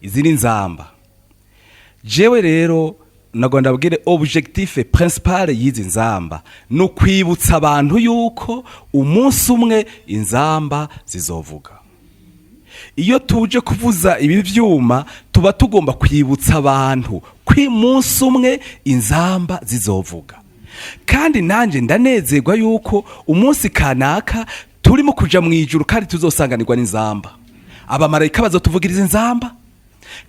Izi ni inzamba. Jewe rero nagomba ndabwire, objectif principal y'izi nzamba ni ukwibutsa abantu yuko umunsi umwe inzamba zizovuga. Iyo tuje kuvuza ibi vyuma, tuba tugomba kwibutsa abantu ko umunsi umwe inzamba zizovuga. Kandi nanjye ndanezerwa yuko umunsi kanaka turimo kuja mu ijuru kandi tuzosanganirwa n'inzamba. Abamarayika bazotuvugiriza inzamba,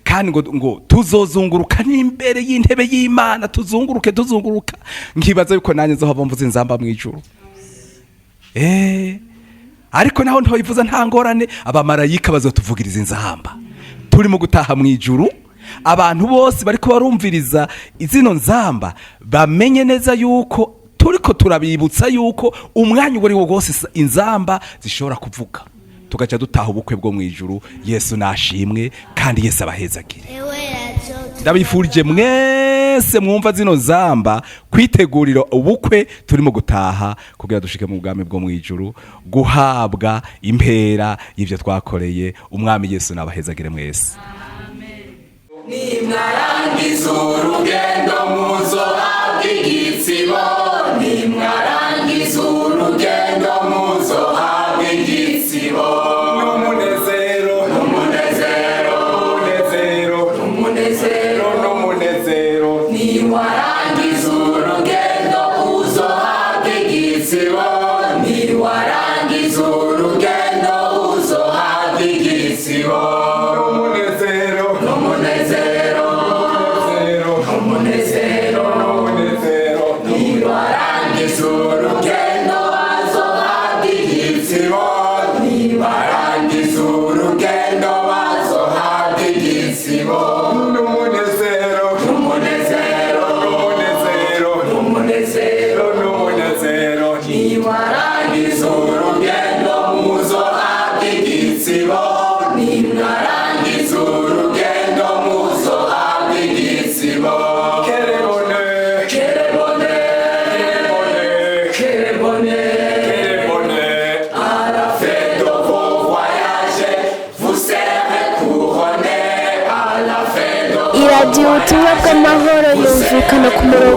kandi ngo tuzozunguruka n'imbere y'intebe y'Imana, tuzunguruke, tuzunguruka. Nkibaza yuko nanjye nzohava mvuza inzamba mu ijuru. Ariko naho ntoyivuza, nta ngorane, abamarayika bazotuvugiriza inzamba turimo gutaha mu ijuru. Abantu bose bariko barumviriza izino nzamba bamenye neza yuko turiko turabibutsa yuko umwanya uwo ari wo wose inzamba zishobora kuvuga, tugaca dutaha ubukwe bwo mu ijuru. Yesu nashimwe, kandi Yesu abahezagire. Ndabifurije mwese mwumva zino nzamba kwitegurira ubukwe turimo gutaha, kugira dushike mu bwami bwo mu ijuru, guhabwa impera y'ibyo twakoreye Umwami. Yesu nabahezagire mwese. Nimwarangiza urugendo, muzohabwa igitsibo. Nimwarangiza urugendo, muzohabwa igitsibo. N'umunezero. Umunezero. Umunezero. Umunezero. N'umunezero. Niwarangiza urugendo, uzohabwa igitsibo. Niwarangiza urugendo, uzohabwa igitsibo. N'umunezero. Umunezero. Umunezero. Umunezero. N'umunezero. Niwarangiza urugendo, bazohabwa igitsibo. Nibarangiza urugendo, bazohabwa igitsibo. N'umunezero. Umunezero. N'umunezero. Umunezero. N'umunezero. Niwarangiza urugendo, muzohabwa igitsibo. Nimwarangiza urugendo, muzohabwa igitsibo. Quel bonheur. Quel bonheur. Quel bonheur. Quel bonheur. Quel bonheur. À la fin de vos voyages, vous serez couronnés. À la fin de vos Iradiyo Ubutumwa bw'Amahoro yumvikana ku murongo